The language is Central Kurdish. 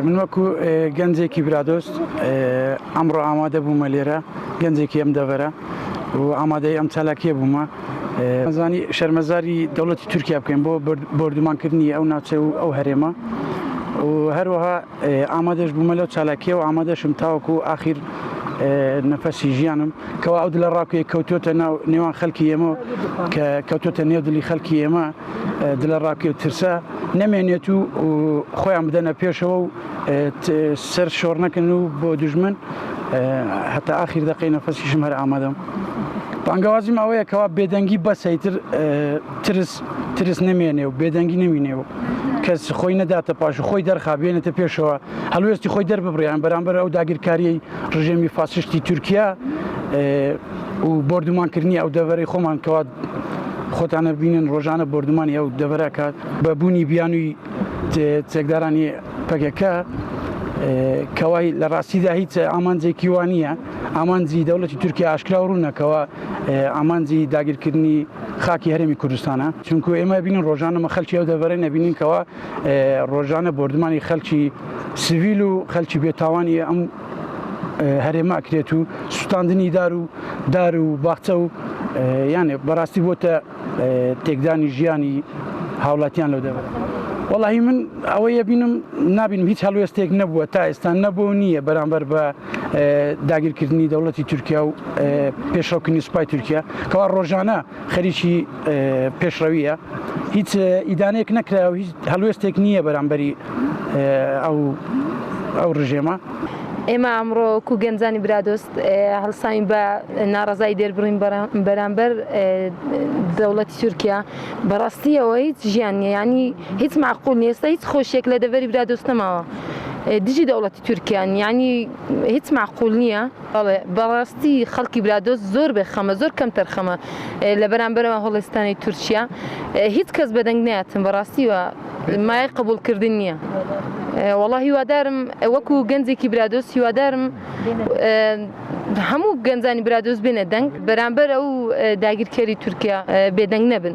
من وەکو گەنجێکی برادۆست ئەمڕۆ ئامادە بوومە لێرە گەنجێکی ئەم دەڤەرە و ئامادەی ئەم چالاکیە بوومە زانی شەرمەزاری دەوڵەتی تورکیا بکەین بۆ بۆردومانکردنی ئەو ناوچە و ئەو هەرێمە و هەروەها ئامادەش بوومە لەو چالاکیە و ئامادەشم تاوەکو ئاخیر نەفەسی ژیانم کەوا ئەو دلە ڕاکوێ کەوتۆتە ناو نێوان خەلکی ئێمە کە کەوتۆتە نێو دلی خەلکی ئێمە دلە ڕاکوێ و ترسە نەمێنێت و خۆیان بدەنە پێشەوە و سەر شۆڕ نەکەن و بۆ دوژمن هەتا ئاخیر دەقەی نەفەسیشم هەر ئامادەم. بانگەوازیم ئەوەیە کەوا بێدەنگی بەسە ئیتر ترس ترس نەمێنێ و بێدەنگی نەمینێ و کەس خۆی نەداتە پاش و خۆی دەرخا بێنێتە پێشەوە هەڵوێستی خۆی دەرببڕیان بەرامبەر ئەو داگیرکاریەی ڕژێمی فاسشتی تورکیا و بۆردومانکردنی ئەو دەڤەرەی خۆمان کەوا خۆتانە بینن ڕۆژانە بۆردومانی ئەو دەڤەرە کات بە بوونی بیانووی چەکدارانی پەکەکە کەوای لە ڕاستیدا هیچ ئامانجێکی وا نییە ئامانجی دەوڵەتی تورکیا ئاشکرا و ڕوونە کەوا ئامانجی داگیرکردنی خاکی هەرێمی کوردستانە چونکو ئێمە بینن ڕۆژانە مە خەلکی ئەو دەڤەرە نەبینین کەوا ڕۆژانە بۆردمانی خەلکی سڤیل و خەلکی بێتاوانی ئەم هەرێمە ئەکرێت و سوتاندنی دار و دار و باخچە و یانێ بەڕاستی بۆتە تێکدانی ژیانی هاوڵاتیان لەو دەڤەرە. وەڵاهی من ئەوەی ئەبینم نابینم هیچ هەڵوێستێک نەبووە تا ئێستا نەبوو و نییە بەرامبەر بە داگیرکردنی دەوڵەتی تورکیا و پێشڕەوکردنی سوپای تورکیا کەوا ڕۆژانە خەریکی پێشڕەویە هیچ ئیدانەیەک نەکرا و هیچ هەڵوێستێک نییە بەرامبەری ئەو ئەو ڕژێمە. ئێمە ئەمڕۆ وەکو گەنجانی برادۆست هەڵساوین بە ناڕەزایی دەربڕین بەرامبەر دەوڵەتی تورکیا بەڕاستیەوە هیچ ژیان نیە ینی هیچ معقول نیە ئێستا هیچ خۆشیێک لە دەڤەری برادۆست نەماوە دژی دەوڵەتی تورکیان ینی هیچ معقول نییە بەڵێ بەڕاستی خەڵکی برادۆست زۆر بێ خەمە زۆر کەم تەرخەمە لە بەرامبەرەوە هەڵێستانی تورکیا هیچ کەس بەدەنگ ناتن بەڕاستیوە مایەی قبوڵکردن نییە وەڵا هیوادارم وەکو گەنجێکی برادۆست هیوادارم هەموو گەنجانی برادۆست بێنە دەنگ بەرامبەر ئەو داگیرکەری تورکیا بێدەنگ نەبن.